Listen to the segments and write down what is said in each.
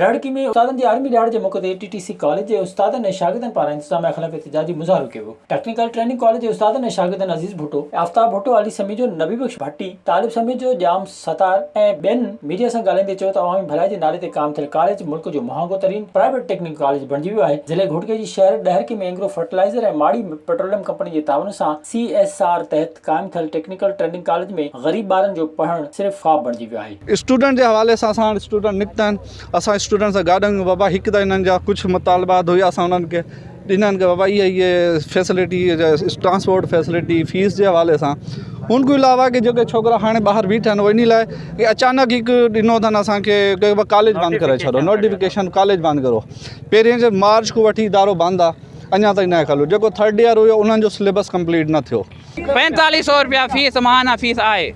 ڏهرڪي ۾ استادن جي عالمي ڏهاڙي جي موقعي تي ٽي ٽي سي ڪاليج جي استادن ۽ شاگردن پاران انتظاميا خلاف احتجاجي مظاهرو ڪيو ويو. ٽيڪنيڪل ٽريننگ ڪاليج جي استادن ۽ شاگردن عزيز ڀٽو، آفتاب ڀٽو، علي سميجو، نبي بخش ڀٽي، طالب سميجو، ڄام ستار ۽ ٻين ميڊيا سان ڳالهائيندي چيو ته عوامي ڀلائي جي نالي تي قائم ٿيل ڪاليج ملڪ جو مهانگو ترين پرائيويٽ ٽيڪنيڪل ڪاليج بڻجي ويو آهي. ضلعي گهوٽڪي جي شهر ڏهرڪي ۾ اينگرو فرٽيلائيزر ۽ ماڙي پيٽروليم ڪمپني جي تعاون سان سي ايس آر تحت قائم ٿيل ٽيڪنيڪل ٽريننگ ڪاليج ۾ غريب ٻارن جو پڙهڻ صرف خواب بڻجي ويو آهي. اسٽوڊنٽ جي حوالي سان اسان وٽ اسٽوڊنٽ نڪتا آهن اسان اسٽوڊنٽ سان گڏ آهيون بابا هڪ ته انهن جا ڪجهه مطالبات هيا اسان انهن کي ڏنا آهن ڪه بابا اهي اهي فيسلٽي ٽرانسپورٽ فيسلٽي فيس جي حوالي سان ان کان علاوه ڪه جيڪي ڇوڪرا هاڻي ٻاهر بيٺا آهن انهي لاء ڪه اچانڪ هڪ ڏنو اٿن اسانکي ڪه بابا ڪاليج بند ڪري ڇڏو نوٽيفڪيشن ڪاليج بند ڪرو پهرين جي مارچ کان وٺي ادارو بند آهي اڃا تائين ناهي کليو جيڪو ٿرڊ ايئر هيو انهن جو سليبس ڪمپليٽ نه ٿيو. 45 سو رپيا فيس ماهانه فيس آهي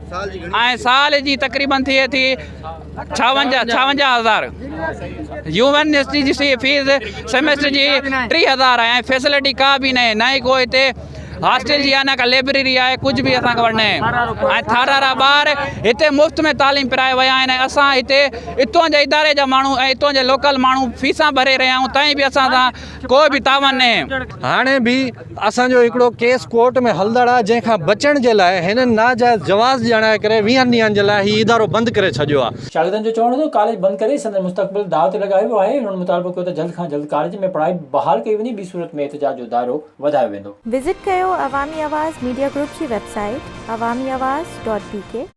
۽ سال جي تقريبن ٿئي ٿي 56 هزار يونيورسٽي جي فيس سيمسٽر جي 3000 آهي ۽ فيسلٽي ڪا به ناهي نه ئي ڪو هتي هاسٽل جي آهي نه ڪا لئبريري آهي ڪجهه به اسان کي وٽ ناهي ۽ ٿارارا ٻار هتي مفت ۾ تعليم پرائي ويا آهن ۽ اسان هتي اتان جي اداري جا ماڻهو ۽ اتان جي لوڪل ماڻهو فيسان ڀري رهيا آهيون تائين به اسان سان ڪو به تعاون ناهي. هاڻي به اسان جو هڪڙو ڪيس ڪورٽ ۾ هلندڙ آهي جنهن کان بچڻ جي لاء هنن ناجائز جواز ڄاڻائي ڪري ويهن ڏينهن جي لاء هي ادارو بند ڪري ڇڏيو آهي. شاگردن جو چوڻ هو ته ڪاليج بند ڪري سندن مستقبل داء تي لڳايو ويو آهي، هنن مطالبو ڪيو ته جلد کان جلد ڪاليج ۾ پڙهائي بحال ڪئي وڃي ٻي صورت ۾ احتجاج جو دائرو وڌايو ويندو. وزٽ ڪيو عوامي آواز ميڊيا گروپ جي website Awami Awaz dot B K.